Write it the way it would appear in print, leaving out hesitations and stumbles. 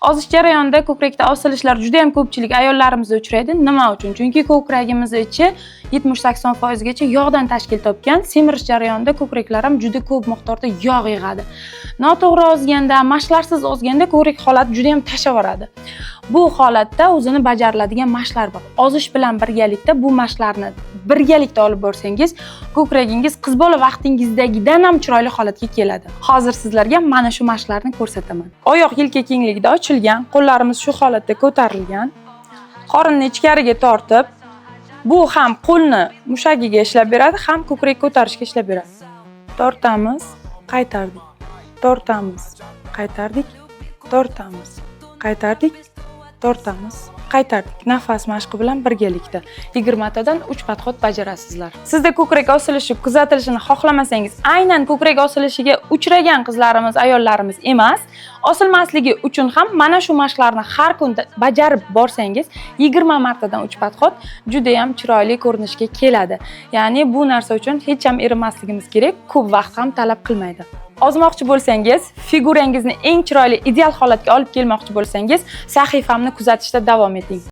Ozish jarayonida ko'krakda osilishlar juda ham ko'pchilik ayollarimizda uchraydi. Nima uchun? Chunki ko'kragimiz ichi 70-80% gacha yog'dan tashkil topgan. Semirish jarayonida ko'kraklar ham juda ko'p miqdorda yog' yig'adi. Noto'g'ri ozganda, mashqlarsiz ozganda ko'krak holati juda ham tashavoradi. Bu holatda o'zini bajariladigan mashqlar bor. Ozish bilan birgalikda bu mashqlarni birgalikda olib borsangiz, ko'kragingiz qiz bola vaqtingizdagidan ham chiroyli holatga keladi. Hozir sizlarga mana shu mashqlarni ko'rsataman. Oyoq yelka kengligida ochilgan, qo'llarimiz shu holatda ko'tarilgan. Qorinni ichkariga tortib, bu ham qo'lni mushagiga ishlab beradi, ham ko'krak ko'tarishga ishlab beradi. Tortamiz, qaytardik. Tortamiz, qaytardik. Tortamiz, qaytardik. Tortamiz, qaytardik. Nafas mashqi bilan birgalikda 20 tadan 3 подход bajarasizlar. Sizda ko'krak osilishi kuzatilishini xohlamasangiz, aynan ko'krak osilishiga uchragan qizlarimiz, ayollarimiz emas, osilmasligi uchun ham mana shu mashqlarni har kun bajarib borsangiz, 20 martadan 3 подход juda ham chiroyli ko'rinishga keladi. Ya'ni bu narsa uchun hech ham erinmasligimiz kerak, ko'p vaqt ham talab qilmaydi. Ozmoqchi bo'lsangiz, figurangizni eng chiroyli, ideal holatga olib kelmoqchi bo'lsangiz, sahifamni kuzatishda davom eting.